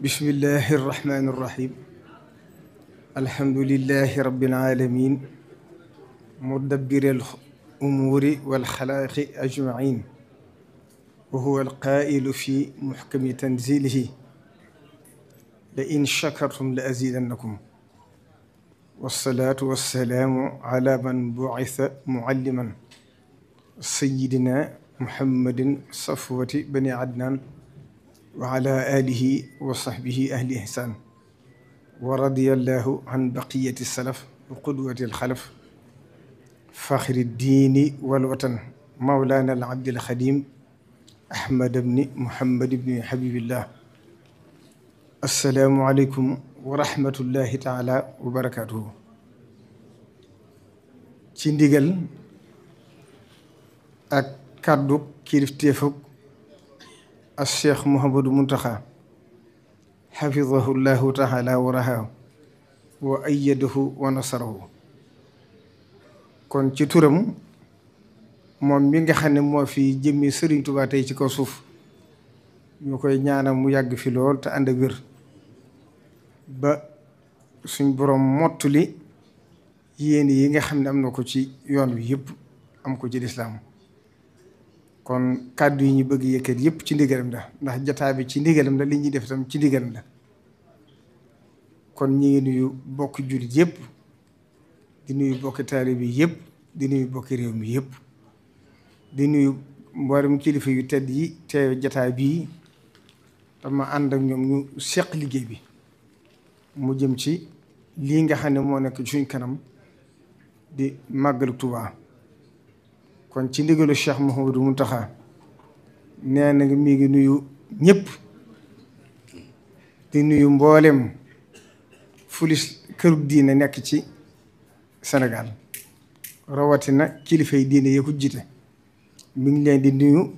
bismillahi irrahmani irrahim alhamdulilahi rabbil alamin mudabbiril umuuri wal xalaaqi ajmain wa huwa alqaa'ilu fi muxkami tanzilihi la in shakartum la azidannakum wassalaatu wassalaamu ala man bu'itha mualliman sayyidina muhammadin safwati bani adnaan wa ala alihi wa sahbihi ahli ihsaan wa radiyallahu an baqiyati salaf wa qudwati alxalaf faxri diini wal watan mawlaana al abdil xadim ahmad bni muhammad bni habibillah assalaamu aleykum wa rahmatullahi taala wa barakaatuhu. ci ndigal ak kàddu kilifteefug al cheikh Mouhamadou Mountakha xafidahu llahu taala wa rahahu wa ayyadahu wa nasarahu. kon ci turam moom mi nga xam ne moo fi jëmmi Sëriñ Tuubaa tey ci kaw suuf ñu koy ñaanal mu yàgg fi lool te ànd ak wér ba suñ boroom mottuli yéen yi nga xam ne am na ko ci yoon wi yëpp am ko ci lislaam. kon kàddu yi ñu bëgg yëkkat yëpp ci ndigalam la ndax jataa bi ci ndigalam la li ñuy def tam ci ndigalam la. kon ñi ngi nuyu bokk jullit yëpp di nuyu bokki taalibe bi yëpp di nuyu bokki réew mi yëpp di nuyu mboolem kilifa yu tedd yi te jataa bii dama ànd ak ñoom ñu seq liggéey bi mu jëm ci lii nga xam ne moo nekk suñ kanam di màggalu Tuubaa. kon ci ndigalu Cheikh Mouhamadou Mountakha nee na mi ngi nuyu ñëpp di nuyu mboolem fulis kërug diine nekk ci Sénégal rawatina kilifa yi diine yee ko jiite mi ngi leen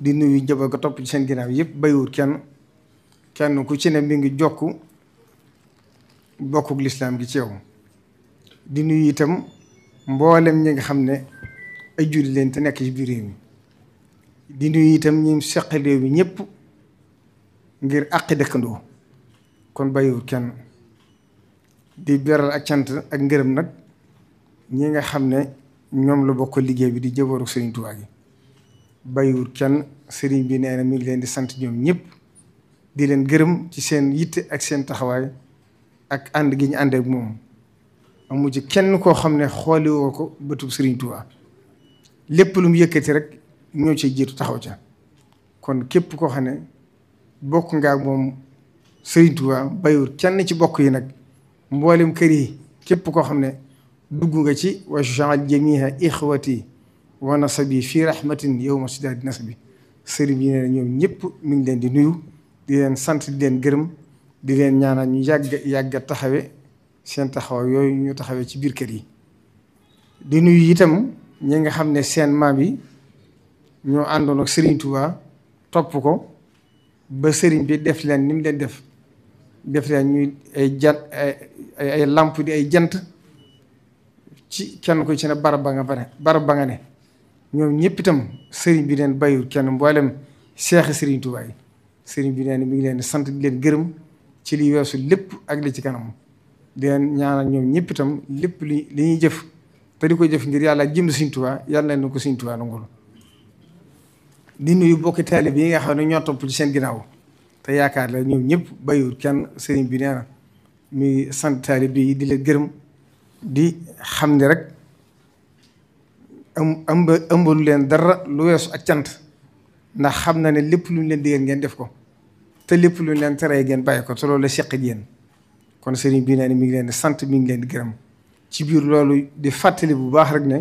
di nuyu njaboot ko topp ci seen ginnaaw yëpp bayiwut kenn ku ci ne mi ngi bokkuk lislaam gi ci yow. di nuyu itam mboolem ñi nga xam ne ay julli leen te nekk ci biir réew mi di nuyu itam ñi seqal réew mi ñëpp ngir àqi dëkkandoo kon bàyyiwul kenn di beral ak cant ak ngërëm nag ñi nga xam ne ñoom la bokk liggéey bi di jëbooru Sëriñ Tuubaa gi bàyyiwul kenn sëriñ bi nee na mi ngi leen di sant ñoom ñëpp di leen gërëm ci seen yitte ak seen taxawaay ak ànd gi ñu ànd ak moom amu ci kenn koo xam ne xooli woo ko bëtub Sëriñ Tuubaa lépp lu mu yëkkati rek ñoo ci jiitu taxaw ca. kon képp koo xam ne bokk nga ak moom Sëriñ Tuubaa bayul kenn ci bokk yi nag mboolem kër yi képp koo xam ne dugg nga ci wa jaal jamiha ixwati wa nasabi fii rahmatin yawma sidaadi nasbi. sëriñ bi ne ñoom ñëpp mi ngi leen di nuyu di leen sant di leen gërëm di leen ñaanal ñu yàgg taxawe seen taxaw yooyu ñu taxawee ci biir kër yi. di nuyu itam ñi nga xam ne seen maam yi ñoo àndoon ak Serigne Touba topp ko ba Serigne bi def leen ni mu leen def leen ñuy ay làmp di ay jant ci kenn ko ci ne barab ba nga ne ñoom ñëpp itam Serigne bi leen bàyyiwul kenn mboolem seexi Serigne Touba yi Serigne bi nee na mi ngi leen sant di leen gërëm ci li weesu lépp ak li ci kanam di leen ñaanal ñoom ñëpp itam lépp li ñuy jëf. te di ko jëf ngir yàlla jëm Sëriñ Tuubaa yàlla na ko Sëriñ Tuubaa nangul. di nuyu bokki taalibe yi nga xam ne ñoo topp ci seen ginnaaw te yaakaar la ñoom ñëpp bàyyiwul kenn sëriñ bi nee na muy sant taalibe yi di leen gërëm di xam ne rek ëmbalu leen dara lu weesu ak cant ndax xam na ne lépp lu ñu leen digal ngeen def ko te lépp lu ñu leen teree ngeen bàyyi ko te loolu la seq yéen kon sëriñ bi nee na mi ngi leen di sant mi ngi leen di gërëm. ci biir loolu di fàttali bu baax rek ne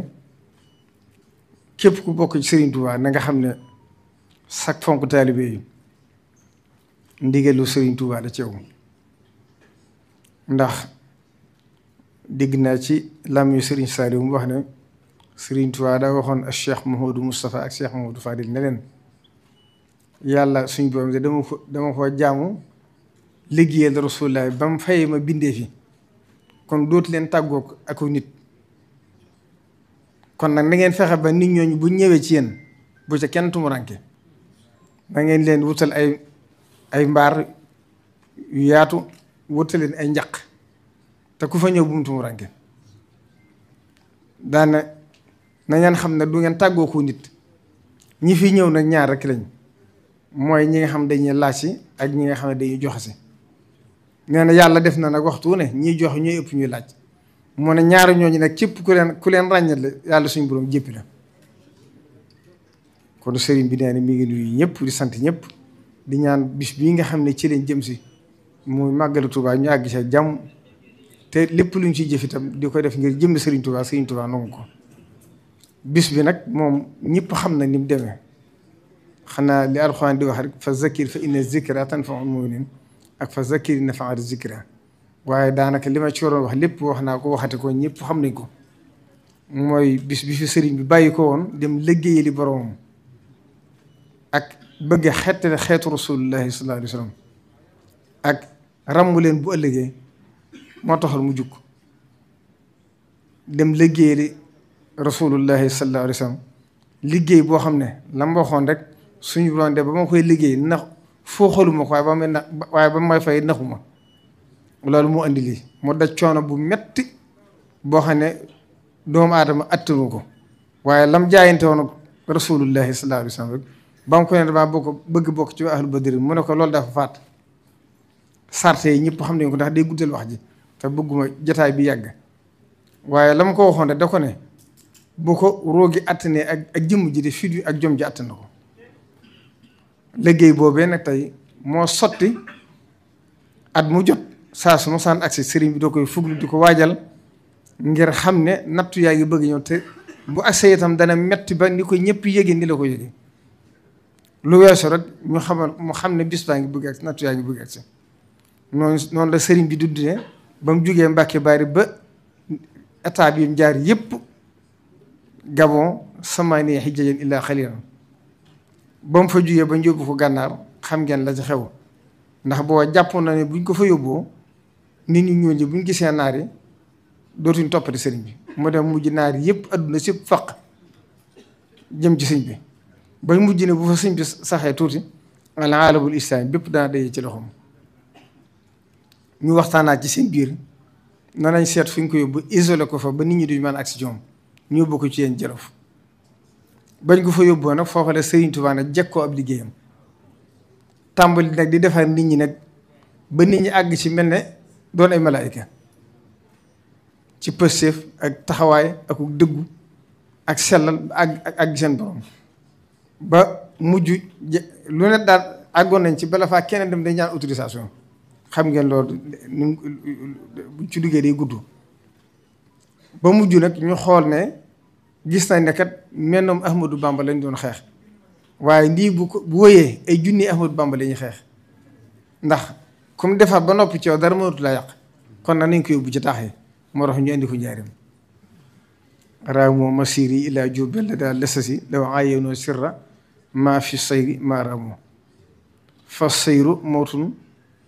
képp ku bokk ci Serigne Touba na nga xam ne sak fonk taalibe yi ndigalu Serigne Touba la ci yow ndax dégg naa ci lam yu Serigne Saliou mu wax ne Serigne Touba daa waxoon ak Cheikh Mouhamadou Moustapha ak Cheikh Mouhamadou Fadil ne leen yàlla suñ borom de dama ko jaamu liggéeyal Rasulullah ba mu fay ma bindee fi kon dootu leen tàggoog ak nit kon nag na ngeen fexe ba nit ñooñu bu ñëwee ci yéen bu ca kenn tumuranke na ngeen leen wutal ay mbaar yu yaatu wutaleen ay njaq te ku fa ñëw bu mu tumuranke daana na ngeen xam ne du ngeen tàggoo ko nit ñi fi ñëw nag ñaar rek lañ mooy ñi nga xam dañuy laaj si ak ñi nga xam ne dañuy joxe si nee na yàlla def na nag waxtu ne ñiy joxe ñooy ëpp ñuy laaj moo ne ñaari ñooñu nag képp ku leen ràññale yàlla suñu borom jéppi la kon sëriñ bi nee na mi ngi nuyu ñëpp di sant ñëpp di ñaan bis bii nga xam ne ci leen jëm si muy màggalu Tuubaa ñu àgg sa jàmm te lépp luñ ciy jëf itam di ko def ngir jëm sëriñ Tuubaa nangu ko bis bi nag moom ñëpp xam na ni mu demee xanaa li Alxuraan di wax rek fa zakkir fa inna zikra tanfa'ul mu'minin ak fa zakkir nafa'at zikra waaye daanaka li ma ci waroon wax lépp wax naa ko waxate ko ñëpp xam nañ ko mooy bis bi fi sëriñ bi bàyyi ko woon dem liggéeyali boroomam ak bëgg xettale xeetu rasulullahi sallallahu alayhi wa sallam ak ràmmu leen bu ëllëgee moo taxal mu jukk dem liggéeyali rasulullahi sallallahu alayhi wa sallam liggéey boo xam ne la ma waxoon rek suñu doon de ba ma koy liggéey nax foo xoluma ko waaye ba may fay naxuma loolu moo andi lii moo daj coono bu metti boo xam ne doomu aadama attanu ko waaye lam jaayante woon rasulullahi sallallahu alayhi wa sallam rek ba mu ko ne damaa bëgg bokk ci ahlu badri mu ne ko loolu dafa faat sarte yi ñëpp xam nañ ko ndax day guddal wax ji te bëgguma jataay bi yàgg waaye la ma ko waxoon rek da ko ne bu ko roogi attanee ak jëmm ji de fit wi ak jom ji attan na ko liggéey boobee nag tey moo sotti at mu jot saa su ma saan agsi sëriñ bi doo koy fuglu di ko waajal ngir xam ne nattu yaa ngi bëgg ñëw te bu agsee itam dana metti ba ni ko ñëpp yége ni la ko yége lu weesu rek mu xam ne bis baa ngi bëgg agsi nattu yaa ngi bëgg agsi noonu la sëriñ bi dudd ne ba mu jógee Mbàkke Bari ba état bi mu jaar yëpp Gabon samaaniya hijjajan illaa xalilan ba mu fa jógee ba yóbbu ko gànnaar xam ngeen la ci xew ndax boo jàpp na ne buñ ko fa yóbboo nit ñi ñuul ñi buñ gisee naar yi dootuñ toppati sëriñ bi mu dem mujj naar yi yëpp adduna si faq jëm ci sëñ bi ba mujj ne bu fa sëñ bi saxee tuuti al aalamul islaami bépp dana daje ci loxoom ñu waxtaanaat ci seen biir na nañ seet fu ñu ko yóbbu isolé ko fa ba nit ñi duñ mën agsi ci moom ñu yóbbu ko ci yéen Jolof bañ ko fa yóbboo nag foofa la Sëriñ Tuubaa nag jekkoo ab liggéeyam tàmbali nag di defar nit ñi nag ba nit ñi àgg ci mel ne doon ay malaayika ci pësteef ak taxawaay ak dëggu ak sellal ak seen borom ba mujj lu ne daal àggoon nañ ci bala faa keneen dem dañ ñaan autorisation xam ngeen loolu buñ ci duggee day gudd ba mujj nag ñu xool ne gis nañ ne kat mennoom Ahmadou Bamba lañ doon xeex waaye lii bu wëyee ay junni Ahmadou Bamba la ñuy xeex ndax comme defar ba noppi ci yow dara mënatu la yàq kon nag nañ ko yóbbu ci taax yi moo tax ñu indi ko njaarim raamoo masiri ila Jurbel la daal lesasi law aayonoo sirra maa fi sayri maa raamoo fa sayru mawtun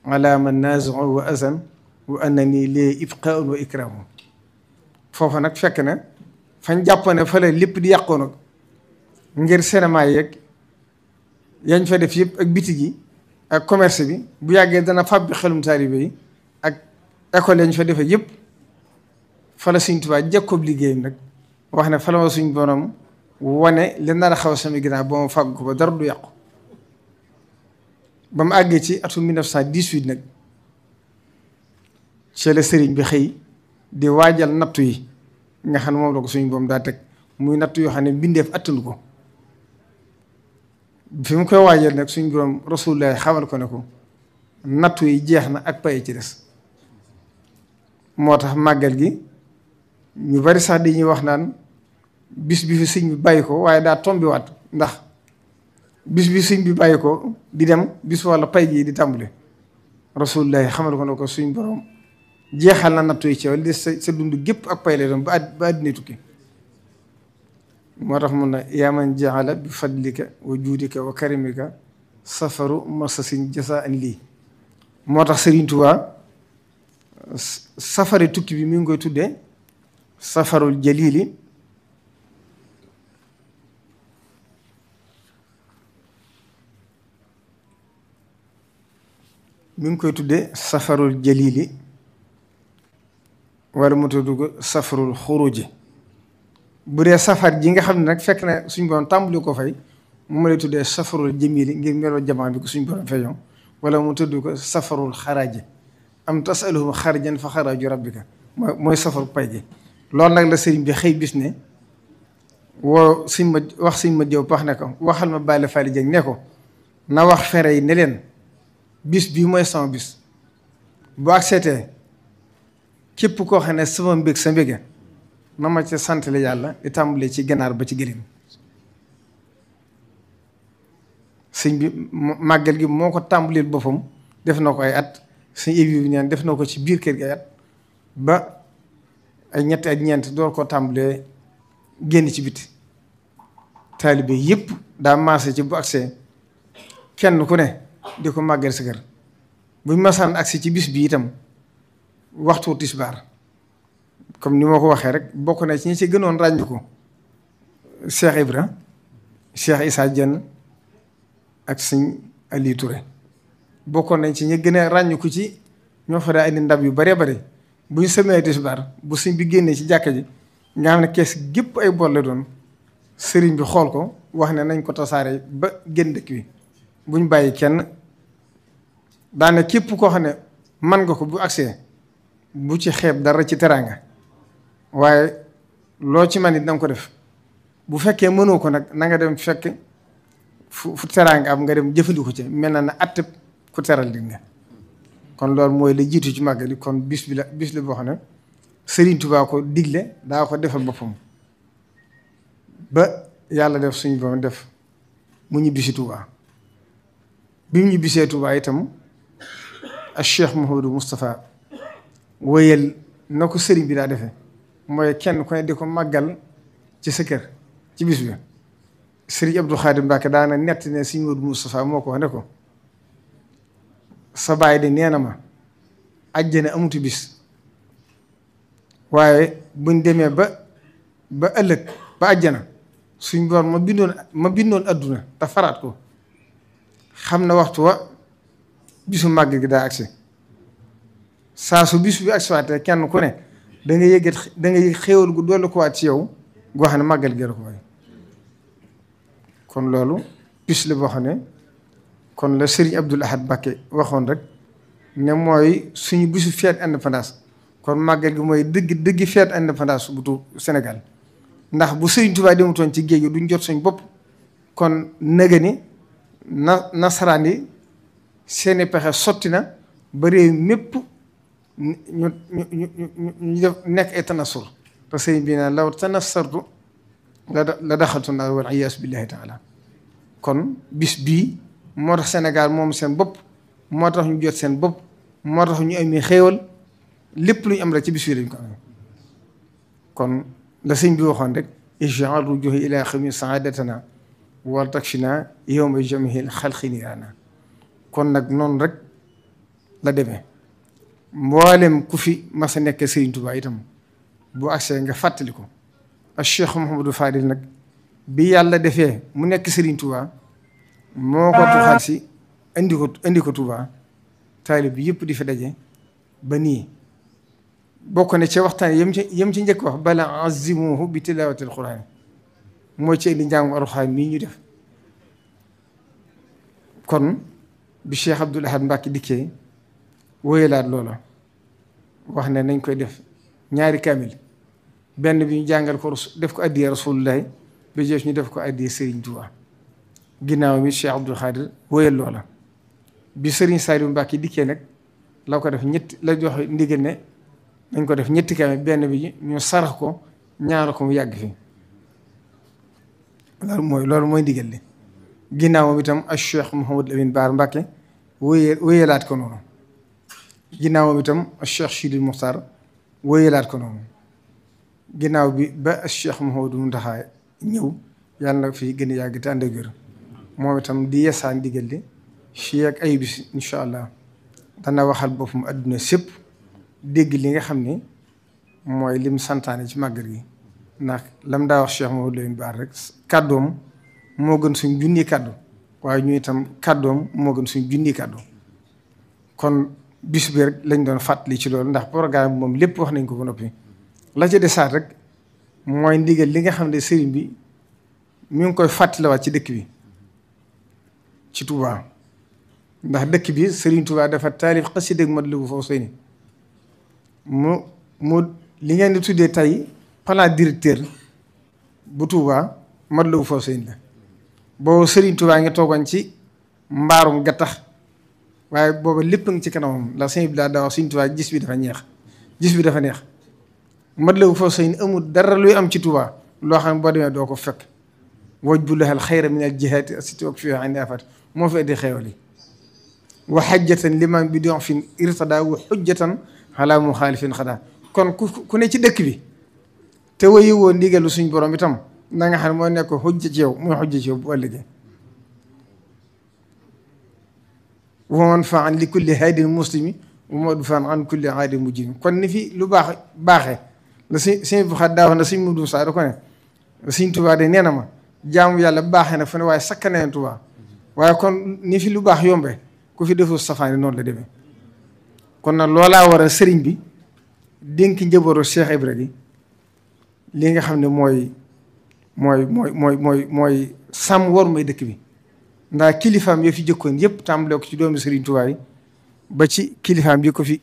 ala man naazio wa azan wa annani lee ibqaun wa ikraamu foofa nag fekk na fañ jàpp ne fa la lépp di yàqoo nag ngir cinéma yeeg yañ fa def yëpp ak bitig yi ak commerce bi bu yàggee dana fab bi xelum taalibe yi ak école yañ fa defee yëpp fa la Sëriñ Tuubaa jekkoob liggéeyam nag wax ne fa la ma suñ borom wane li nar a xaw sama ginnaaw ba ma fàgg ko ba dara du yàqu ba mu àggee ci atum 1918 nag ci la sëriñ bi xëy di waajal nattu yi nga xam ne moom la ko suñu boom daa teg muy nattu yoo xam ne mbindeef attanu ko fi mu koy waajal nag suñu borom Rasulullah xamal ko ne ko nattu yi jeex na ak pay ci des moo tax màggal gi ñu bari sax dañuy wax naan bis bi fi sëñ bi bàyyi ko waaye daa tombiwaat ndax bis bi sëñ bi bàyyi ko di dem bis walla pay gi di tàmbule Rasulullah xamal ko ne ko suñu borom jeexal na nattu yi ci yow li sa dund gépp ak pay lay doon ba àddina tukki moo tax mun na yaa man jaala bi fadlika wa juudika wa karimika safaru masasin jasaan lii moo tax Sëriñ Tuubaa safari tukki bi mi ngi koy tuddee safarul jalili mi ngi koy tuddee safarul jalili wala mu tudd ko safarul xuruji. bu dee safar ji nga xam ne nag fekk na suñ borom tàmbali ko fay mu lay tuddee safarul jamili ngir meloo jamaa bi ko suñ borom feeñoo, wala mu tudd ko safarul xaraaji am tasaluhum xarajan fa xaraaju rabbika mooy safaru pay gi. loolu nag la sëriñ bi xëy bis ne woo suñ ma wax suñ ma jëw pax ne ko waxal ma Balla Fally Dieng ne ko na wax fere yi ne leen bis bii mooy sama bis bu accepté képp koo xam ne sama mbég sa mbége na ma ca sant la yàlla di tàmbalee ci ganaar ba ci gëléem. sëñ bi màggal gi moo ko tàmbalil boppam def na ko ay at sëñ évi bi neen def na ko ci biir kër gi ay at ba ay ñetti ak ñeent door koo tàmbalee génn ci biti. taalibe yëpp daa maase ci bu agsee kenn ku ne di ko màggal sa kër buñ masaan agsi ci bis bi itam waxtu tisbaar comme ni ma ko waxee rek bokk na ci ñi ci gënoon ràññu ko Cheikh Ibra Cheikh Issa Dieng ak sëñ Aliou Touré bokkoon nañ ci ñi gën a ràññu ko ci ñoo fa daa indi ndab yu bare bare bu ñu semee tisbaar bu sëñ bi génnee ci jàkka ji nga xam ne kees gépp ay bool la doon sëriñ bi xool ko wax ne nañ ko tasaare ba génn dëkk bi buñ bàyyi kenn daane képp koo xam ne man nga ko bu agsee bu ci xeeb dara ci teraanga waaye loo ci man it danga ko def bu fekkee mënoo ko nag na nga dem fekk fu teraanga am nga dem jëfandiku ci mel na ne att ku teral di nga kon loolu mooy la jiitu ci màggali. kon bis la boo xam ne Sëriñ Tuubaa ko digle daa ko defal boppam ba yàlla def suñu borom def mu ñibbisi Tuubaa. bi mu ñibbisee Tuubaa itam ak Cheikh Mouhamadou Moustapha wéyal na ko sëriñ bi daa defee mooy kenn ku ne di ko màggal ci sa kër ci bis bi. Sëriñ Abdou Khadim Mbacke daana nett ne Sëriñ Modou Moustapha moo ko wax ne ko sa baay de nee na ma àjjana amutu bis waaye buñ demee ba ëllëg ba àjjana suñ boor ma bindoon adduna te faraat ko xam na waxtu wa bisu màgg gi daa agsi saa su bis bi agsi waatee kenn ku ne da nga yëg xéewal gu dolli ko waat ci yow goo xam ne màggal gi la ko way. kon loolu bis la boo xam ne kon la Serigne Abdoul Ahad Mbacké waxoon rek ne mooy suñu bisu fête indépendance kon màggal gi mooy dëgg fête indépendance bu Sénégal ndax bu Serigne Touba demutoon ci géej gi duñ jot suñ bopp. kon nëga ni nasaraan yi seeni pexe sotti na ba réew mépp ñu def nekk ay tanasur te sëñ bi ne law tanasartu la daxaltu naar wal iyaasu billahi taala. kon bis bii moo tax Sénégal moom seen bopp moo tax ñu jot seen bopp moo tax ñu amee xéewal lépp lu ñu am rek ci bis bii lañ ko amee. kon la sëñ bi waxoon rek ij'al rujuhi ila xami saadatana wal takfina yawma jamihil xalqi niiraana. kon nag noonu rek la demee mboolem ku fi mas a nekk Sëriñ Tuubaa itam bu agsee nga fàttali ko. ak Cheikh Mouhamadou Fadil nag bi yàlla defee mu nekk Sëriñ Tuubaa moo ko tuxal si indi ko Tuubaa taalib bi yëpp di fi daje ba nii bokk na ci waxtaan yem ci njëkk wax bala azimuhu bi tilaawatil quraan mooy ci indi njàngu alxuraan mii ñu def. kon bi Cheikh Abdoul Ahad Mbacké dikkee wóyalaat loola wax ne nañ koy def ñaari kaamil benn bi ñu jàngal ko def ko addiyee Rasulullahi ba jeex ñu def ko addiyee Serigne Touba ginnaaw mi Cheikh Abdoul Khadir wóyal loola. bi Serigne Saliou Mbacké dikkee nag la ko def la joxe ndigal ne nañ ko def ñetti kaamil benn bi ñu sarax ko ñaar ko mu yàgg fi loolu mooy ndigal li. ginnaawam itam ak Cheikh Mouhamadou Lamine Bara Mbacké wóyalaat ko noonu. ginnaawam itam ak Cheikh Chidil Mokhtar wóyalaat ko noonu. ginnaaw bi ba ak Cheikh Mouhamadou Mountakha ñëw yàlla na fi gën a yàgg te ànd ak wér moom itam di yeesaan ndigal li fii ak ay bis incha allah dana waxal boppam adduna sépp dégg li nga xam ne mooy lim santaane ci màggal gi ndax lam daa wax Cheikh Mouhamadou Lamine Bara rek kàddoom moo gën suñ junni kàddu waaye ñu itam kàddoom moo gën suñ junni kàddu kon bis bi rek lañ doon fàttali ci loolu ndax programme bi moom lépp wax nañ ko ba noppi la ca desaat rek mooy ndigal li nga xam ne sëriñ bi mi ngi koy fàttaliwaat ci dëkk bi ci Touba ndax dëkk bi sëriñ Touba dafa taalif xasida ak Matlabul Fawzayni mu li ngeen di tuddee tey plan directeur bu Touba Matlabul Fawzayni la boobu sëriñ Touba nga toogoon ci mbaarum gattax waaye booba lépp nga ci kanamam la sëñ bi daa wax sëriñ Touba gis bi dafa neex Matlabul Fawzayni amul dara luy am ci Touba loo xam ne boo demee doo ko fekk wajbu lahal xayra min al jihaati asiti wak fi ani afat moo fi indi xeewal yi wa xajjatan liman bi dox fin irtada wa xujjatan ala muxaalifin xadaa kon ku ne ci dëkk bi te wayi woo ndigalu suñ borom itam na nga xam ne moo nekk xujja ci yow mooy xujja ci yow bu ëllëgee wa manfaan li kulli haadin muslimi wa madfaan an kulli aadin mujrim kon ni fi lu baaxee la suñ bu xat daa wax na suñ mudu saa da ko ne suñ Tuubaa de nee na ma jaamu yàlla baaxee na fu ne waaye sakkaneen Tuubaa waaye kon ni fi lu baax yombe ku fi deful safaani noonu la demee kon nag loolaa war a sëriñ bi dénk njëbooru Cheikh Ibra gi li nga xam ne mooy sàmm war may dëkk bi ndax kilifaam yoo fi jëkkoon yëpp tàmbalee ko ci doomu sëriñ Tuubaa yi ba ci kilifaam yi ko fi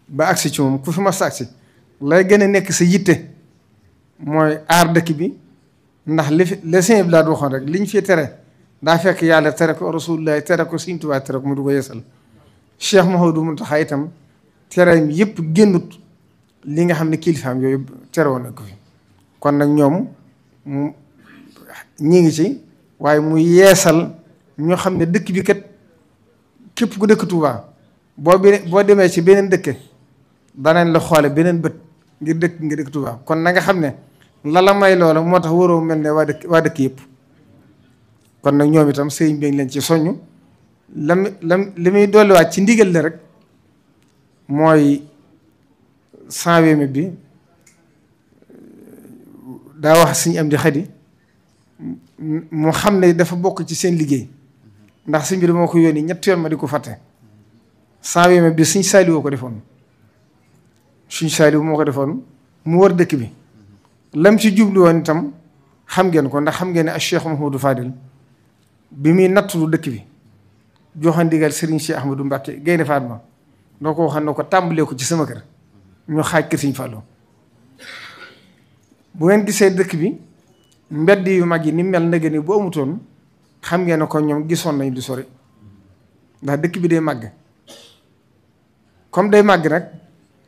ba agsi ci moom ku fi mas agsi lay gën a nekk sa yitte mooy aar dëkk bi ndax li sëñ bi laa waxoon rek liñ fi tere daa fekk yàlla tere ko rasulullah tere ko sëñ Tuubaa tere ko mu du ko yeesal Cheikh Mouhamadou Mountakha itam tere yëpp génnut li nga xam ne kilifaam yooyu tere woon nañ ko fi kon nag ñoom ñi ngi ci waaye mu yeesal ñoo xam ne dëkk bi kat képp ku dëkk Touba boo demee ci beneen dëkk danañ la xoole beneen bët ngir dëkk Touba kon na nga xam ne la may loola moo tax waroo mel ne waa dëkk yëpp kon nag ñoom itam sëriñ bi leen ci soññ li muy dolliwaat ci ndigal la rek mooy 120 bi daa wax suñu am di xadi mu xam ne dafa bokk ci seen liggéey ndax suñ bi dama ko yónni ñetti yoon ma di ko fàtte 120 bi suñ saaliwoo ko defoon suñ saaliwu moo ko defoon mu war dëkk bi lam ci jublu woon itam xam ngeen ko ndax xam ngeen ne ak Cheikh Mouhamadou Fadil bi muy nattulu dëkk bi joxe ndigal Serigne Cheikh Ahmadou Mbacke Gaynde Fatma doo ko waxal ne ko tàmbalee ko ci sama kër ñu xaaj kër Serigne Fallou bu ngeen gisee dëkk bi mbedd yu mag yi ni mel ndege ni bu amutoon xam ngeen ne ko ñoom gisoon nañ du sori ndax dëkk bi day màgg comme day màgg nag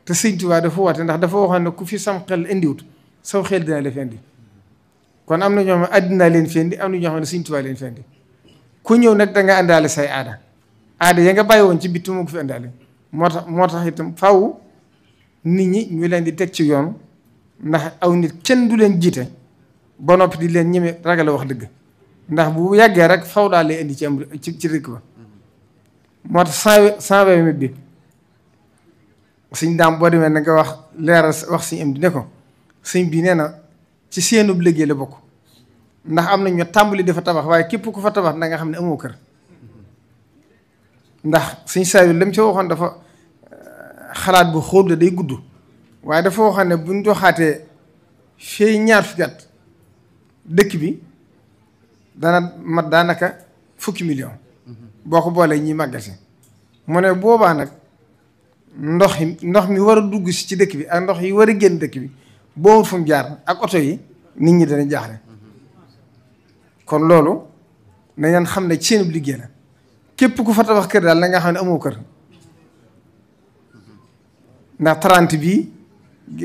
te Sëñ Tuubaa dafa woote ndax dafa waxoon ne ku fi sam xel indiwut saw xel dina la fi indi kon am na ñoo xam ne àddina leen fi indi am na ñoo xam ne Sëñ Tuubaa leen fi indi ku ñëw nag da nga àndaale say aada ya nga bàyyi woon ci bitti moo ko fi àndaale moo tax itam faw nit ñi ñu leen di teg ci yoon ndax aw nit kenn du leen jiite ba noppi di leen ñeme ragal a wax dëgg ndax bu yàggee rek faw daal lay indi ci dëkk ba moo tax 120 bi suñ daam boo demee na nga wax leeral wax suñ am di ne ko sëñ bi nee na ci seenub liggéey la bokk ndax am na ñu tàmbali dafa tabax waaye képp ku fa tabax na nga xam ne amoo kër ndax suñ saa yu lam ci waxoon dafa xalaat bu xóot la day gudd waaye dafa waxoon ne buñ doxaatee fii ñaar fukki at dëkk bi dana mat daanaka fukki million boo ko boolee ñiy màggal si mu ne boobaa nag ndox mi war a dugg si ci dëkk bi ak ndox yi war a génn dëkk bi boo fu mu jaar ak oto yi nit ñi dana jaaxle kon loolu na ngeen xam ne seen liggéey la képp ku fa tabax kër daal na nga xam ne amoo kër ndax 30 bii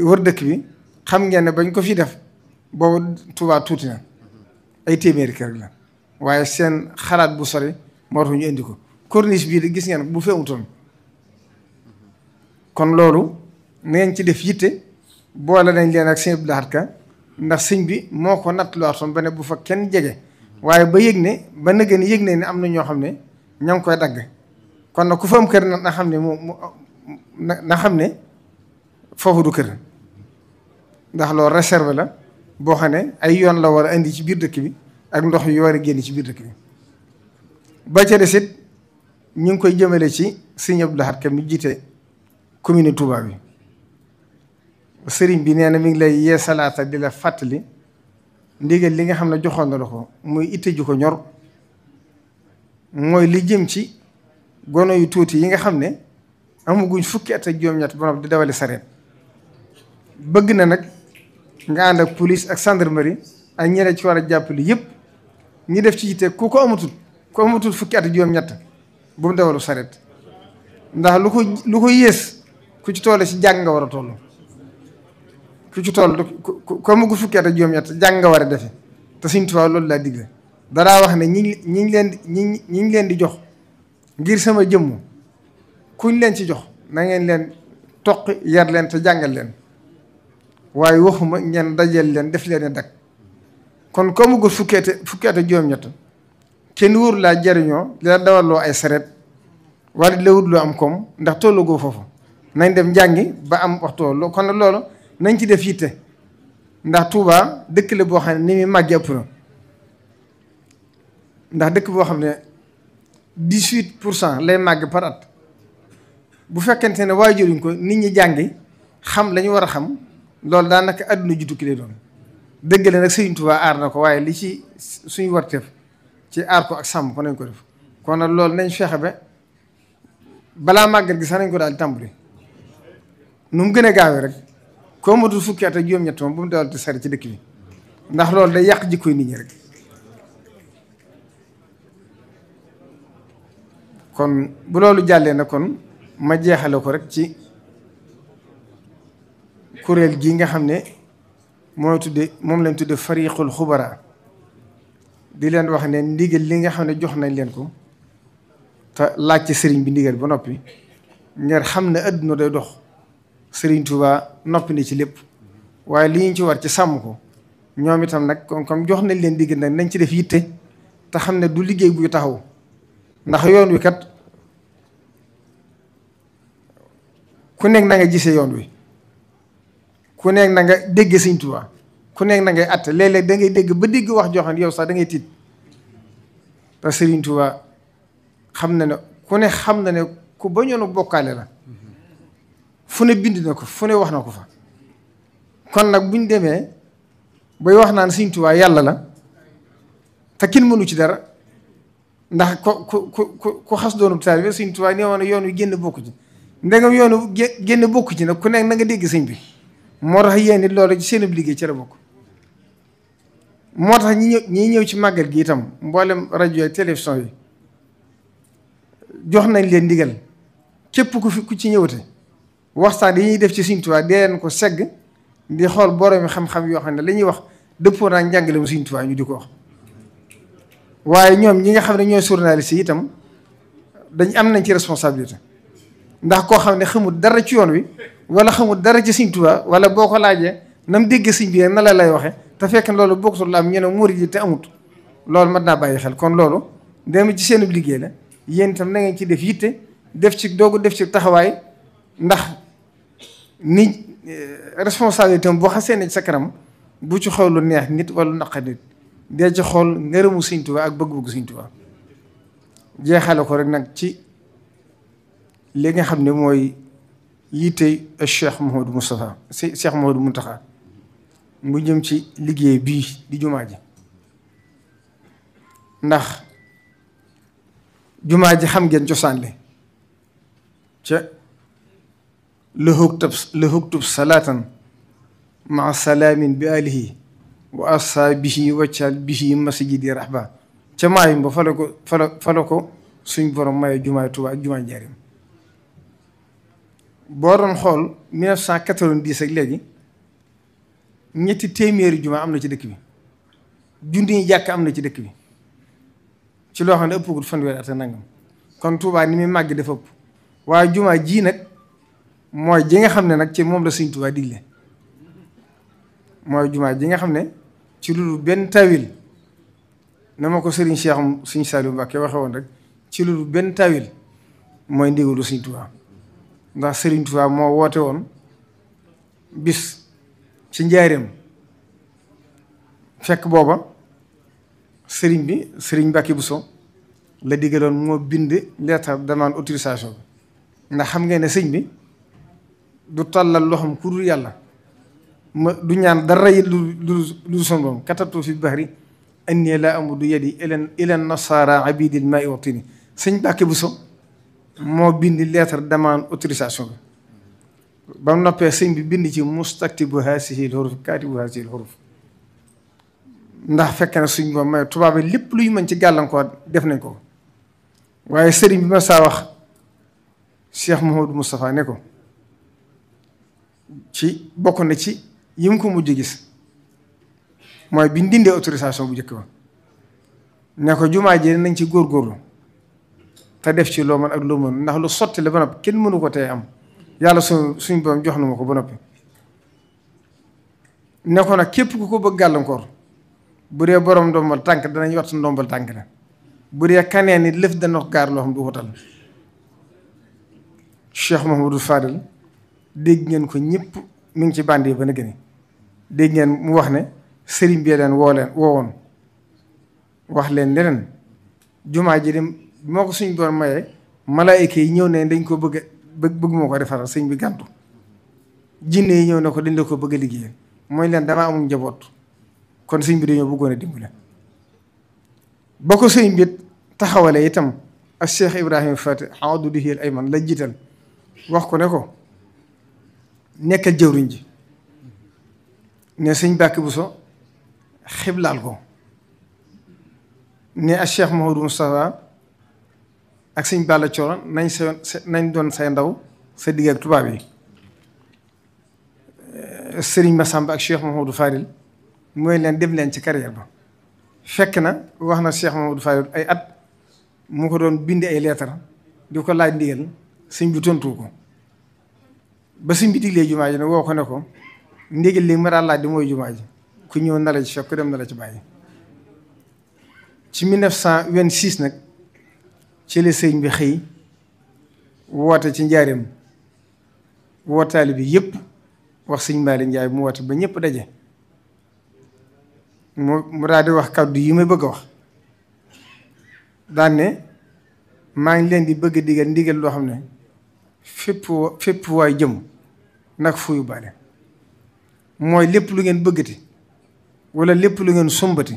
wër dëkk bi xam ngeen ne bañ ko fi def boobu Tuubaa tuuti na ay téeméeri kër la waaye seen xalaat bu sori moo tax ñu indi ko corniche bii de gis ngeen bu fi amutoon kon loolu na ngeen ci def yitte boole nañ leen ak sëñ Abdou Lahad Ka ndax sëñ bi moo ko natt lu waatoon ba ne bu fa kenn jege waaye ba yëg ne ba na gën yëg ne am na ñoo xam ne ña ngi koy dagg kon nag ku fa am kër na xam ne na xam ne foofu du kër ndax loolu réserve la boo xam ne ay yoon la war a indi ci biir dëkk bi ak ndox yu war a génn ci biir dëkk bi ba ca des it ñu ngi koy jëmale ci Sëriñ Abdou Lahad Ka mi jiite commune Touba bi. sëriñ bi nee na mi ngi lay yee salaata di la fàttali ndigal li nga xam ne joxoon na la ko muy itte ju ko ñor mooy li jëm ci gono yu tuuti yi nga xam ne amaguñ fukki at ak juróom-ñett ba noppi di dawali sareet bëgg na nag nga ànd ak police ak gendarmerie ak ñeneen ci war a jàppale yëpp ñu def ci yitte ku amatul fukki at ak juróom-ñett bu mu dawalu sareet ndax lu ko yées ku ci toll ci jàng nga war a toll. ku ci toll ko mu gu fukki at ak juróom-ñett jàng nga war a defe te Sëriñ Tuubaa loolu laa digle danaa wax ne ñi ngi leen di jox ngir sama jëmm kuñ leen ci jox na ngeen leen toq yar leen te jàngal leen waaye waxuma ngeen dajeel leen def leen dak kon ko mu gu fukki at ak juróom-ñett kenn wóor laa jariñoo li la dawaloo ay sareet wala di la wut loo am koom ndax tollu goo foofu nañ dem njàngi ba am waxtu kon loolu nañ ci def yitte ndax Touba dëkk la boo xam ne ni muy màgg ëpp na ndax dëkk boo xam ne 18% lay màgg par at bu fekkente ne waajuruñ ko nit ñi jàngi xam la ñu war a xam loolu daanaka àdduna ju tukki lay doon dëgg la nag Sëriñ Touba aar na ko waaye li ci suñu warteef ci aar ko ak sàmm ko nañ ko def kon nag loolu nañ fexe ba balaa màggal gi sax nañ ko daal di tàmbali nu mu gën a gaawee rek. koo matul fukki at ak juróom-ñett moom bu mu dawal te sari ci dëkk bi ndax loolu day yàq jikkoy nit ñi rek kon bu loolu jàllee na kon ma jeexale ko rek ci kuréel gi nga xam ne moom lañ tudde fariqul xubara di leen wax ne ndigal li nga xam ne jox nañ leen ko te laaj ci sëriñ bi ndigal ba noppi ngir xam ne adduna day dox Sëriñ Tuubaa noppi ni ci lépp waaye li ñu ci war ci sàmm ko ñoom itam nag comme jox nañ leen digg nag nañ ci def yitte te xam ne du liggéey buy taxaw ndax yoon wi kat ku nekk na nga gisee yoon wi ku nekk na nga dégg Sëriñ Tuubaa ku nekk na ngay atte léeg-léeg da ngay dégg ba dégg wax joo xam ne yow sax da ngay tiit te Sëriñ Tuubaa xam na ne ku ne xam na ne ku bañoon a bokkaale la fu ne bind na ko fu ne wax na ko fa kon nag buñ demee bay wax naan Sëriñ Tuubaa yàlla la te kenn mënu ci dara ndax ku xas doonu taalibe Sëriñ Tuubaa nee woon yoon wi génn bokku ci ndegam yoonu génn bokku ci nag ku nekk na nga dégg sëñ bi moo tax yéen it loolu ci seen liggéey ci la bokk moo tax ñi ñëw ci màggal gi itam mboolem rajo ak télévision yi jox nañ leen ndigal képp ku ci ñëwate waxtaan yi ñuy def ci Sëriñ Tuubaa dee leen ko segg di xool boroomi xam-xam yoo xam ne la ñuy wax dëppoo naa njàngale mu Sëriñ Tuubaa ñu di ko wax waaye ñoom ñi nga xam ne ñooy journaliste yi itam dañ am nañ ci responsabilité ndax koo xam ne xamul dara ci yoon wi wala xamul dara ci Sëriñ Tuubaa wala boo ko laajee nam dégg sëñ bi na la lay waxe te fekk loolu bokkutul la am ñu ne murid yi te amut loolu mat naa bàyyi xel kon loolu dem ci seen liggéey la yéen itam na ngeen ci def yitte def ci doogu def ci taxawaay ndax ni responsabilité am boo xasee ne ci sa kanam bu ci xool lu neex nit wala lu naqar nit dee ci xool ngërëmu Sëriñ Tuubaa ak bëgg-bëgg Sëriñ Tuubaa jeexale ko rek nag ci li nga xam ne mooy yitte Cheikh Mouhamadou Moustapha Cheikh Mouhamadou Mountakha mu jëm ci liggéey bii di jumaa ji ndax jumaa ji xam ngeen cosaan li ca la huktub salaatan maa salaamin bi alihi wa asaabihi waccal bihi masjidi rahba ca maayum ba fala ko suñ borom maye jumaay Tuubaa ak jumaay Njaaréem boo doon xool 1990 ak léegi ñetti téeméeri jumaa am na ci dëkk bi junni jàkk am na ci dëkk bi ci loo xam ne ëppagul fanweeri at nangam kon Tuubaa ni muy màgg dafa ëpp waaye jumaa ji nag mooy ji nga xam ne nag ci moom la Sëriñ Tuubaa digle mooy jumaa ji nga xam ne ci lu benn tawil na ma ko Sëriñ Cheikh Sëriñ Saliou Mbacké waxe woon rek ci lu benn tawil mooy ndigalu Sëriñ Tuubaa ndax Sëriñ Tuubaa moo woote woon bis ci Njaaréem fekk booba sëriñ Mbàkke Buso la digaloon moo bind lettre demande autorisation bi ndax xam ngeen ne sëñ bi du tàllal loxoom ku dul yàlla ma du ñaan dara yi lu son boom katabtu fi bahri anni la amudu yadi ilan nasara abidil ma'i wa tini sëñ Mbàkke Buso moo bind lettre demande autorisation bi ba mu noppee sëñ bi bind ci mustaktibu haasihi l huruf kaatibu haasihi l huruf ndax fekk na suñ boom may tubaab yi lépp luy mën ci gàllankoor def nañ ko waaye sëriñ bi ma saa wax Cheikh Mouhamadou Moustapha ne ko ci bokk na ci yi mu ko mujj gis mooy bi ñu dindee autorisation bu njëkk ba ne ko jumaa ji nañ ci góorgóorlu te def ci loo mën ak loo mën ndax lu sotti la ba noppi kenn mënu ko tey am yàlla suñ borom jox na ma ko ba noppi ne ko nag képp ku ko bëgg gàllankoor bu dee borom ndombal tànk danañ wattu ndombal tànk la bu dee kaneen ni lëf dana gaar loo xam du wutal Cheikh Mouhamadou Fadel dégg ngeen ko ñëpp mi ngi ci bànd yi ba na gëni dégg ngeen mu wax ne sëriñ bi leen woowoon wax leen leneen jumaa ji dem moo ko suñ doon mayee malaayika yi ñëw ne dañ ko bëgg moo ko defaral sëñ bi gàntu jinne yi ñëw ne ko dañ la ko bëgg a liggéeyal mooy leen damaa amul njaboot kon sëñ bi dañoo bëggoon a dimbale ba ko sëñ bi taxawale itam ak Cheikh Ibrahima Fati adudihi al ayman la jiital wax ko ne ko nekkal jëwriñ ji ne sëñ Mbàkke Buso xiblaal ko ne ak Cheikh Mouhamadou Moustapha ak sëñ Balla Coro nañ doon say ndaw sa digg ak tubaab yi sëriñ Massamba ak Cheikh Mouhamadou Fadil mooy leen dem leen ci carrière ba fekk na wax na Cheikh Mouhamadou Fadil ay at mu ko doon bindi ay leetar di ko laaj ndigal sëñ bi tontu ko ba sëñ bi diglee jumaa ji ne woo ko ne ko ndigal li ma daan laaj di mooy jumaa ji ku ñëw na la ci fekk ku dem na la ci bàyyi ci 1926 nag ci la sëñ bi xëy woote ci njaareem wootaali bi yëpp wax sëñ Malick Ndiaye mu woote ba ñëpp daje mu daal di wax kàddu yi may bëgg a wax daan ne maa ngi leen di bëgg a digal ndigal loo xam ne fépp waay jëm nag fuyu baale mooy lépp lu ngeen bëggati wala lépp lu ngeen sumbati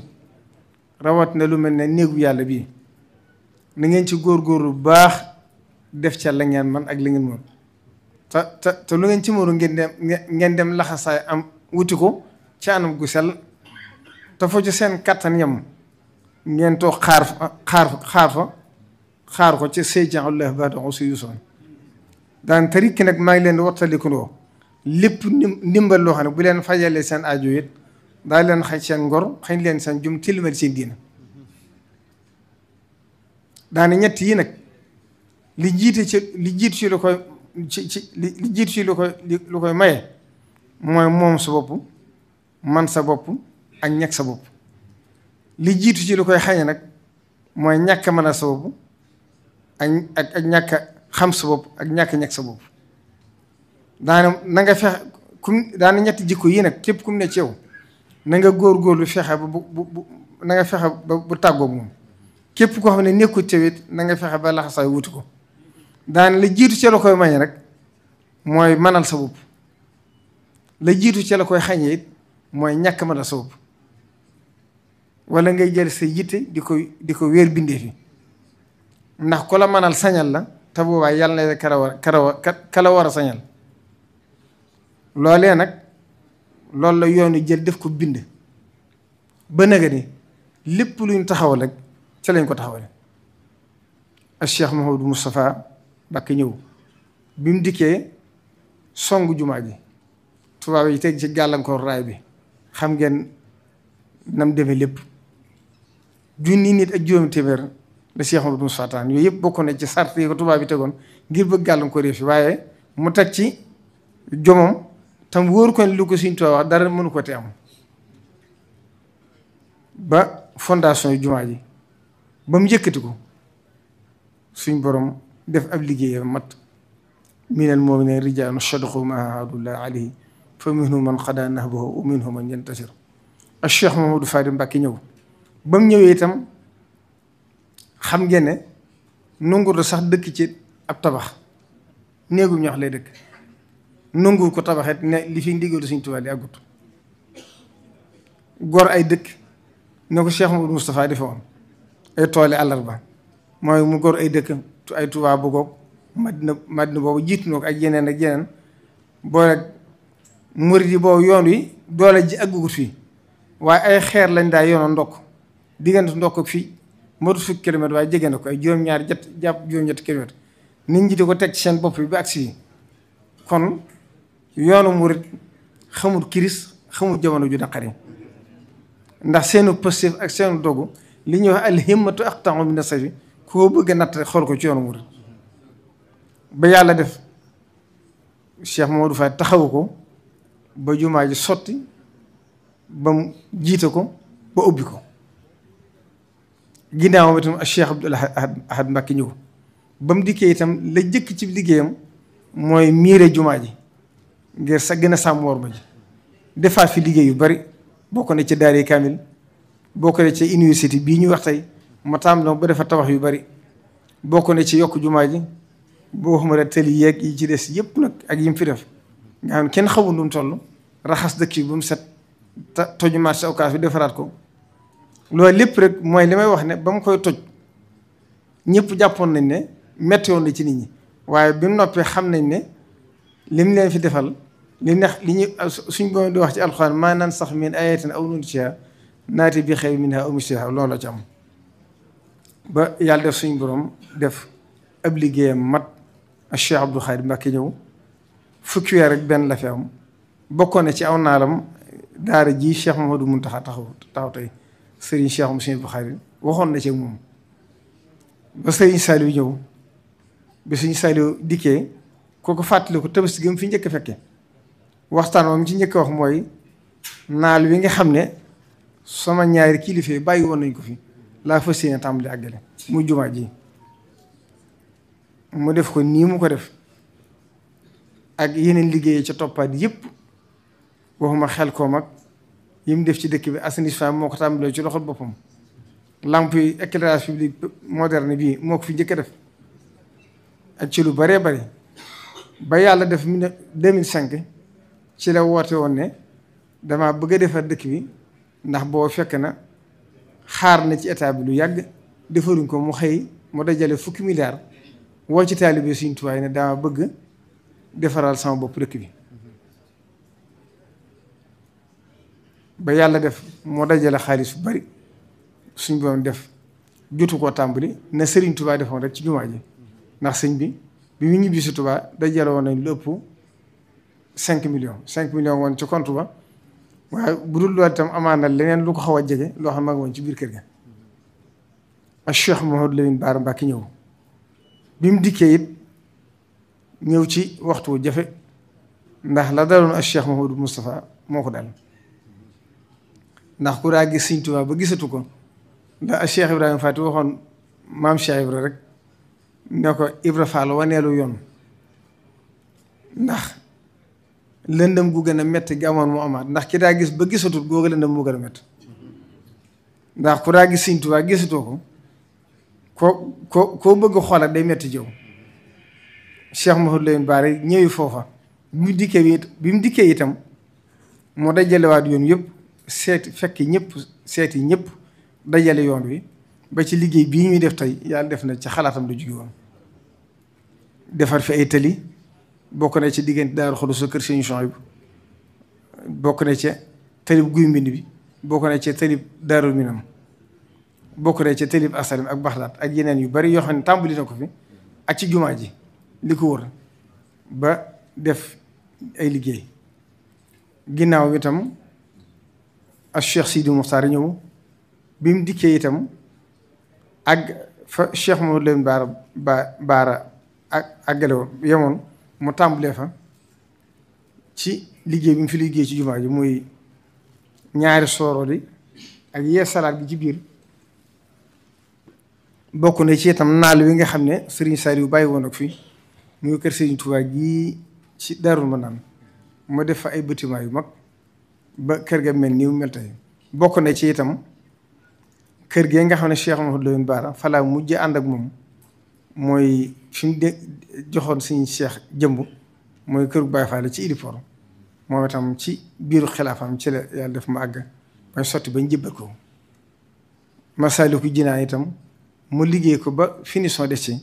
rawat na lu mel ne néegu yàlla bii na ngeen ci góorgóorlu bu baax def ca la ngeen man ak la ngeen mën te lu ngeen ci mënu ngeen dem laxasaay am wuti ko ci anam gu sell te foo ci seen kattan yam ngeen toog xaar ko ci sayyi'ullah ba'da usri yusran daan tarikki nag maa ngi leen di wattalikundoo lépp ndimbal loo xam ne bu leen fajalee seen aajo it daa leen xañ seen ngor xañ leen seen jum tilimal seen diina daane ñett yi nag li jiitu ci lu koy maye mooy moom sa bopp man sa bopp ak ñàkk sa bopp li jiitu ci lu koy xañe nag mooy ñàkk mën a sa bopp ak ñàkk xam sa bopp ak ñàkk sa bopp daane na nga fexe daane ñetti jikko yi nag képp kum ne ci yow na nga góorgóorlu fexe na nga fexe bu tàggoog moom képp koo xam ne nekkul ci wet na nga fexe ba laxasaay wuti ko daane la jiitu ci la koy mañe rek mooy mënal sa bopp la jiitu ci la koy xañe it mooy ñàkk mënal sa bopp wala ngay jël sa yitte di ko wéer bindee fi ndax ku la mënal sañal la te boobaa yàlla na kala war a sañal loolee nag loolu la yoonu jël def ko bind ba naga ni lépp luñ taxawal rek ca lañ ko taxawale ak Cheikh Mouhamadou Moustapha Mbacké ñëw bi mu dikkee songu jumaa ji tubaab yi teg ci gàllankoor raay bi xam ngeen nam demee lépp junni nit ak juróomi téeméer la Cheikh Mouhamadou Moustapha taan yooyu yëpp bokk na ci sart yi ko tubaab yi tegoon ngir bëgg gàllankoor yi fi waaye mu teg ci jomom tam wóor ko ne lu ko Sëriñ Tuubaa wax dara mënu ko te am ba fondation yu jumaa ji ba mu yëkkati ko suñ borom def ab liggéeyam mat minal mu'miniina rijaalun sadaqu maa aahadullah alayhi fa minhum man qadaa nahbahu wa minhum man yantasir ak Cheikh Mouhamadou Fadil Mbacké ñëw ba mu ñëwee itam xam ngeen ne nanguwul sax dëkk ci ab tabax néegu ñox lay dëkk nanguwul ko tabaxet ne li fi ndigalu Sëriñ Tuubaa li àggut gor ay dëkk ne ko Cheikh Mouhamadou Moustapha defe woon ay tooli àllarba mooy mu gor ay dëkk ay Tuubaa bu goog Madina boobu jiitu na ko ak yeneen boole murid yi boobu yoon wi doole ji àggugut fii waaye ay xeer lañ daa yoona ndokk diggante ndokk ak fii matu fukki kilomètre waaye jege na ko ay juróom-ñaari jàpp juróom-ñetti kilomètre nit ñi di ko teg ci seen bopp bi ba agsi yi kon yoonu murid xamul kiris xamul jamono ju naqari ndax seenu positif ak seenu dogu li ñuy wax al himmatu aqta'u min as-sayfi koo bëgg a natt xool ko ci yoonu murid ba yàlla def Cheikh Mamadou Faye taxawu ko ba jumaa ji sotti ba mu jiite ko ba ubbi ko ginnaawam itam ak Cheikh Abdoul Ahad Mbacké ñëw ba mu dikkee itam la jëkk ci liggéeyam mooy miire jumaa ji ngir sa gën a sàmm worma ji defaat fi liggéey yu bari bokk na ci daari kaamil bokk na ci université bii ñu wax tey ma tàmbali ba defa tabax yu bari bokk na ci yokk jumaa ji boo xam ne tëli yeeg yi ci des yëpp nag ak yim fi def nga xam kenn xamul lu mu toll raxas dëkk yi ba mu set toju marché Ocass bi defaraat ko loolu lépp rek mooy li may wax ne ba mu koy toj ñëpp jàppoon nañ ne metti woon na ci nit ñi waaye bi mu noppee xam nañ ne lim leen fi defal li ñu suñ borom di wax ci alxuraan maa nansax min ayatin aw nunsiha naati bi xayrin minha aw misliha loolu la ci am ba yàlla def suñ borom def ab liggéeyam mat ak Cheikh Abdou Khadre Mbacké ñëw fukki weer rek benn la fi am bokkoon na ci aw naalam daara ji Cheikh Mouhamadou Mountakha taxaw tey Serigne Cheikh Mouhamadou Bukhari waxoon na ci moom ba Serigne Saliou ñëw ba Serigne Saliou dikkee kooku fàttali ko Tabaski gi mu fi njëkk a fekke waxtaan moom ci njëkk a wax mooy naal wi nga xam ne sama ñaari kilifa bàyyi woon nañ ko fi laa fas yéene tàmbali àggale muy jumaa ji mu def ko nii mu ko def ak yeneen liggéey ca toppaat yëpp waxuma xel koo mag yi mu def ci dëkk bi assainissement moo ko tàmbalee ci loxol boppam lampe yi éclairage public moderne bii moo ko fi njëkk a def ak ci lu bëree bëri ba yàlla def 2005 ci la woote woon ne dama bëgg a defar dëkk bi ndax boo fekk na xaar na ci état bi lu yàgg defaruñ ko mu xëy mu dajale fukki milliards woo ci taalibe Sëriñ Tuubaa ne dama bëgg defaral sama bopp dëkk bi ba yàlla def moo dajale xaalis bu bari suñ borom def jotu koo tàmbali na Sëriñ Tuubaa defoon rek ci jumaa ji ndax sëñ bi mu ñibbi si Tuubaa dajale woon nañ lu ëpp 5 millions woon ci compte ba waaye bu dul loolu itam amaan na leneen lu ko xaw a jege loo xam ne ma nga woon ci biir kër ga ak Cheikh Mouhamadou Lamine Bara Mbacké ñëw bi mu dikkee it ñëw ci waxtu jafe ndax la daloon ak Cheikh Mouhamadou Moustapha moo ko dal ndax ku daa gis Sëriñ Tuubaa ba gisatu ko ndax ak Cheikh Ibrahima Faty waxoon maam Cheikh Ibra rek ne ko Ibra Fall waneelu yoon ndax lëndëm gu gën a métti gi amoon mu amaat ndax ki daa gis ba gisatul googu lëndëm mu gën a métti ndax ku daa gis Sëriñ Tuubaa gisatoo ko koo bëgg xoolaat day métti jëw Cheikh Mouhamadou Lamine Bara ñëwi foofa bi mu dikkee itam moo dajalewaat yoon yëpp seeti ñëpp dajale yoon wi ba ci liggéey bii ñuy def tey yàlla def na ci xalaatam lu jóge woon defar fi ay tëli bokk na ci diggante Daaru Xudoos sa kër Sëriñ Souhaïbou bokk na ci tëlib Guy Mbind bi bokk na ci tëlib Daarul Minam bokk na ci tëlib Asalim ak Baxdaat ak yeneen yu bari yoo xam ne tàmbali na ko fi ak ci jumaa ji li ko wër ba def ay liggéey ginnaaw bi itam ak Cheikh Sidi Mokhtar ñëw bi mu dikkee itam ak fa Cheikh Mouhamadou Lamine Bara ak àggale woon yemoon mu tàmbalee fa ci liggéey bi mu fi liggéey ci jumaa ji muy ñaari sooro di ak yee salaat gi ci biir bokk na ci itam naal wi nga xam ne Serigne Saliou bàyyi woon ak fii muy kër Serigne Touba gi ci Darou Manane ma def fa ay bâtiment yu mag ba kër ga mel nii mu mel tey bokk na ci itam kër gee nga xam ne Cheikh Mouhamadou Lamine Bara fa laa mujj ànd ak moom mooy fi mu joxoon suñu Cheikh jëmb mooy kër Baye Fall ci Ilipor moom itam ci biiru xilaafam ci la yàlla def ma àgg bañ sotti bañ jëbbal ko Masaalikul Jinaan itam mu liggéey ko ba finition des ci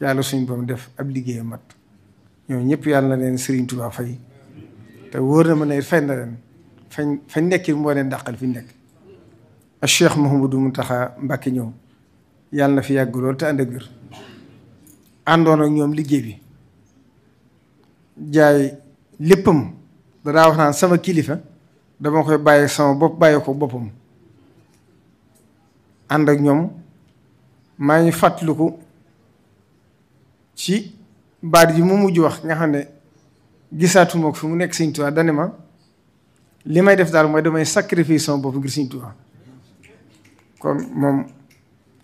yàlla suñ borom def ab liggéeyam mat ñoom ñëpp yàlla na leen Serigne Touba fay te wóor na ma ne fay na leen fañ nekk moo leen dàqal fi nekk ak Cheikh Mouhamadou Mountakha Mbacké ñëw yàlla na fi yàgg lool te ànd ak wér àndoon ak ñoom liggéey bi jaay léppam danaa wax naan sama kilifa dama koy bàyyi sama bopp bàyyi ko boppam ànd ak ñoom maa ngi fàttaliku ci baat yi mu mujj wax nga xam ne gisaatuma ko fi mu nekk Sëñ Tuubaa dane ma li may def daal mooy damay sacrifice sama bopp ngir Sëñ Tuubaa kon moom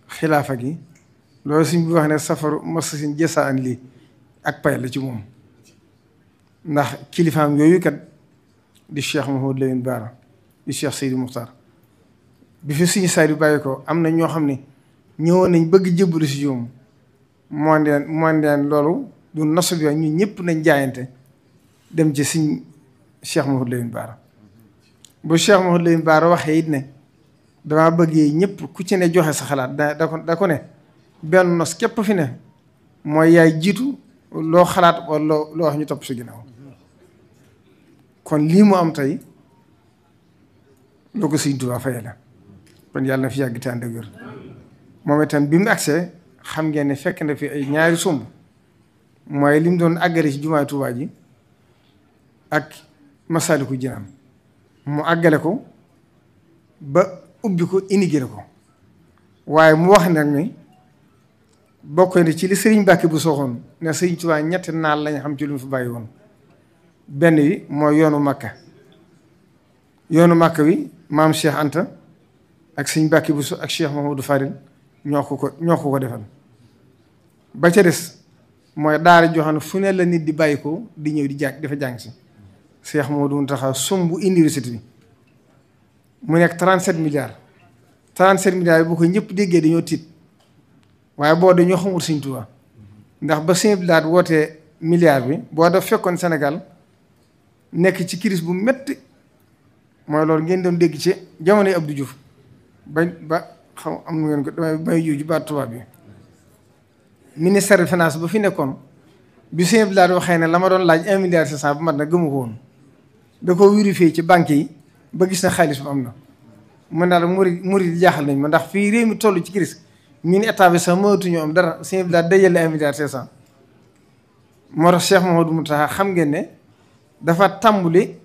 xilaafa gi loolu suñ bi wax ne safaru masasin jësaan lii ak pay la ci moom ndax kilifaam yooyu kat di Cheikh Mouhamadou Lamine Bara di Cheikh Seydi Muxtaar bi fi suñu saa yu bàyyi ko am na ñoo xam ne ñëwoon nañ bëgg jébbalu si ñoom moo leen loolu du nasu bi ñun ñëpp nañ jaayante dem ci suñ Cheikh Mouhamadou Lamine Bara bu Cheikh Mouhamadou Lamine Bara waxee it ne damaa bëggee ñëpp ku ci ne joxe sa xalaat da ko ne benn nos képp fi ne mooy yaay jiitu loo xalaat wala loo wax ñu topp si ginnaaw kon lii mu am tey loo ko Sëñ Tuubaa faye la kon yàlla na fi yàgg te ànd ak wér moom itam bi mu agsee xam ngeen ne fekk na fi ay ñaari somb mooy li mu doon àggale ci jumaay Tuubaa ji ak Masaalikul Jinaan mu àggale ko ba ubbi ko inigré ko waaye mu wax nag ni bokk na ci li Sëriñ Mbàkke bu soxoon ne Sëriñ Tuubaa ñetti naal lañ xam ci lu mu fi bàyyi woon benn bi mooy yoonu Makka wi maam Cheikh Anta ak Sëriñ Mbàkke bu ak Cheikh Mahamadou Fadil ñoo ko defal ba ca des mooy daara joo xam ne fu ne la nit di bàyyi ko di ñëw di jàng dafa jàng si Cheikh Mahamadou Mountakha sumb université bi mu nekk 37 milliards 37 milliards yi bu ko ñëpp déggee dañoo tiit waaye boo dañoo xamul Sëñ Tuubaa ndax ba Sëñ Bilaat wootee milliard bi boo daf fekkoon Sénégal nekk ci crise bu metti mooy loolu ngeen doon dégg ci jamonoy Abdou Diouf ba xam am ngeen ko damay bay jiw ji baat tubaab bi ministère de finance ba fi nekkoon bi Sëñ Bilaat waxee ne la ma doon laaj 1 milliard 500 bu mat na gëmu ko woon da ko vérifié ci banque yi ba gis na xaalis bu am na mën naa la murid jaaxal nañ ma ndax fii réew mi toll ci crise ñun état bi sax mënatuñu am dara Sëñ bi daal dajale 1 milliard 500 moo tax Cheikh Mouhamadou Mountakha xam ngeen ne dafa tàmbali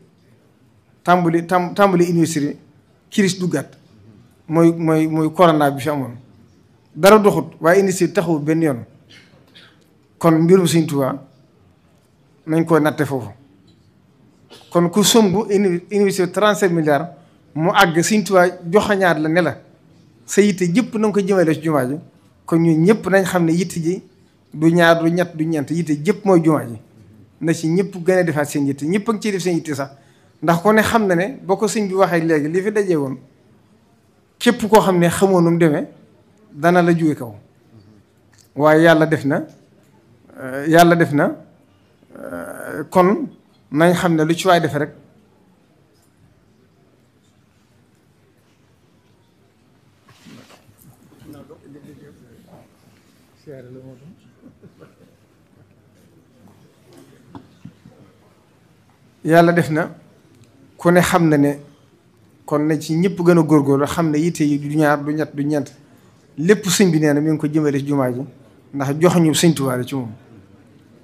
université crise duggaat mooy corona bi fi amoon dara doxut waaye université taxawul benn yoon kon mbirum Sëñ Tuubaa nañ ko natte foofu kon ku somb université 37 milliards mu àgg Sëñ Tuubaa joxañaat la ne la sa yitte jëpp na nga ko jëmale ci jumaa ji kon ñun ñëpp nañ xam ne yitte ji du ñaar du ñett du ñeent yitte jëpp mooy jumaa ji na ci ñëpp gën a defaat seen yitte ñëpp a ngi ciy def seen yitte sax ndax ko ne xam na ne boo ko sëñ bi waxee léegi li fi dajee woon képp koo xam ne xamoo nu mu demee dana la jóge kaw waaye yàlla def na kon nañ xam ne lu ci waay defe rek yàlla def na ku ne xam na ne kon na ci ñëpp gën a góorgóorlu xam ne yitte yi du ñaar du ñett du ñeent lépp sëñ bi nee na mi ngi ko jëmale ci jumaa ji ndax jox ñu Sëñ Tuubaa ci moom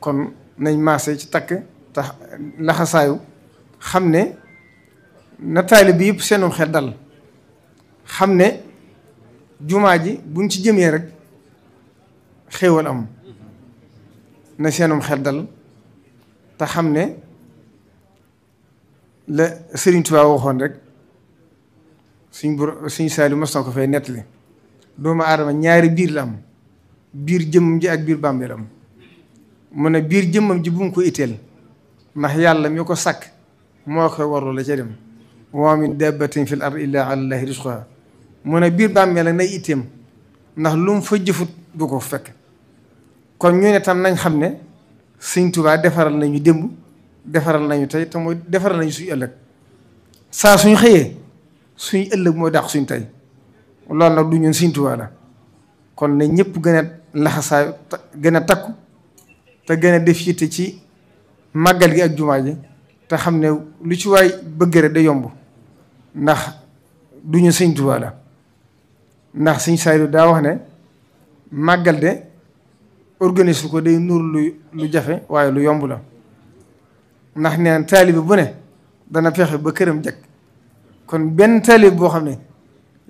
kon nañ maase ci takk tax laxasaayu xam ne na taalibe bi yëpp seenum xel dal xam ne jumaa ji buñ ci jëmee rek xéewal am na seenum xel dal te xam ne la Sëriñ Tuubaa waxoon rek suñ Saaliw mas na ko fay nettali doomu aadama ñaari biir la am biir jëmmam ji ak biir bàmmeelam mu ne biir jëmmam ji bu mu ko itteel ndax yàlla mi ko sàkk moo koy warlu la ca dem wa min dabbatin fil ardi illa ala llahi rizquha mu ne biir bàmmeel la nay itteem ndax lu mu fa jëfut du ko fekk. kon ñu ne tam nañ xam ne Sëñ Tuubaa defaral nañu démb defaral nañu tey te mooy defaral nañu suñu ëllëg saa suñu xëyee suñu ëllëg mooy dàq suñu tey loolu nag du ñun Sëñ Tuubaa la. kon ne ñëpp gën a laxasaay gën a takku te gën a def yitte ci màggal gi ak jumaa ji te xam ne lu ci waay bëgg rek da yomb ndax du ñu Sëñ Tuubaa la. ndax Sëñ Saaliw daa wax ne màggal de organise ko day nuur lu jafe waaye lu yomb la ndax neen taalibe bu ne dana fexe ba këram jag kon benn taalibe boo xam ne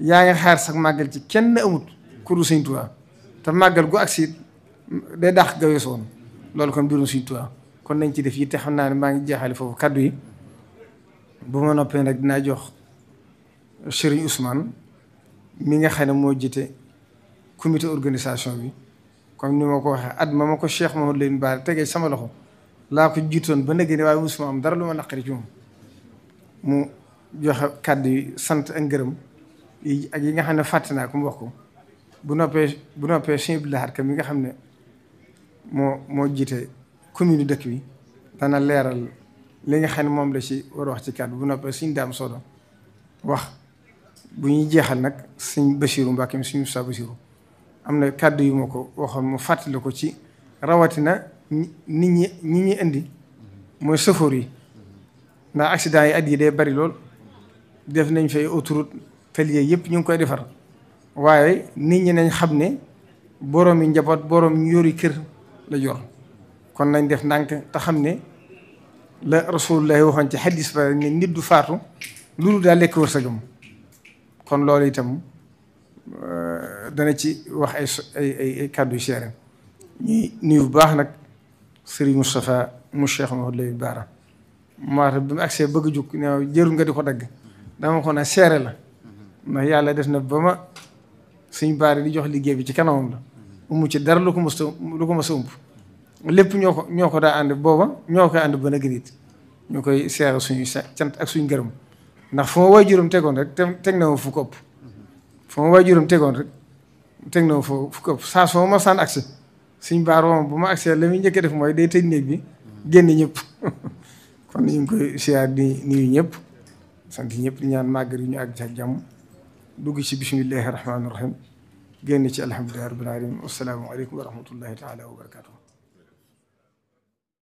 yaa ngi xaar sax màggal ci kenn amut ku du Sëñ Tuubaa te màggal gu agsi day dàq ga weesu woon loolu kon mbirum Sëñ Tuubaa kon nañ ci def yi te xam naa ne maa ngi jeexale foofu kaddu yi bu ma noppee nag dinaa jox Serigne Ousmane mi nga xam ne moo jiite comité organisation bi comme ni ma ko waxee at ma ko Cheikh Mamadou Lamine Bara tegee sama loxo laa ko jiitoon ba nëgg ne waaye musuma am dara lu ma naqari ci moom mu joxe kàddu yi sant ak ngërëm yi ak yi nga xam ne fàtte naa ko mu wax ko bu noppee Sëñ Abdou Lahad Ka mi nga xam ne moo jiite commune dëkk bi dana leeral li nga xam ne moom la ci war a wax ci kàddu bu noppee Sëñ Daam Sodo wax bu ñuy jeexal nag Sëñ Basiiru Mbàkke mi Sëñ Musaa Basiiru am na kàddu yu ma ko waxoon mu fàttali ko ci rawatina ñi indi mooy sëfoor yi ndax accident yi at yi day bari lool def nañ fay autoroute talier yëpp ñu ngi koy defar waaye nit ñi nañ xam ne boroomi njaboot boroom ñu yori kër la jor kon nañ def ndànk te xam ne la Rasulullahi waxoon ci xadis ba ne nit du faatu loolu daa lekk wërsëgam kon loolu itam dana ci wax ay kàddu yu seere ñuy nuyu bu baax nag Serigne Moustapha mu Cheikh Mamadou Lamine Bara moo tax bi mu agsee bëgg a jug ne jërul nga di ko dagg dama ko ne seere la ndax yàlla def na ba ma Sëñ Bara di jox liggéey bi ci kanamam la umu ci dara lu ko mës a ump lépp ñoo ko daa ànd booba ñoo koy ànd ba na gënit ñu koy seere suñu cant ak suñu gërëm ndax fu ma waajuram tegoon rek teg na ma fu ko ëpp fu ma waajuram tegoon rek teg na ma fu ko ëpp saa soo ma saan agsi Sëñ Bara moom bu ma agsee la muy njëkk a def mooy day tëj néeg bi génn ñëpp kon ñu ngi koy siyaar di nuyu ñëpp sant ñëpp di ñaan màggal yi ñu àgg ci ak jàmm dugg ci bismillahi rahmaani rahim génn ci alhamdulillahi rabbil alamin wassalaamu aleykum wa rahmatullahi taala wa barakatuh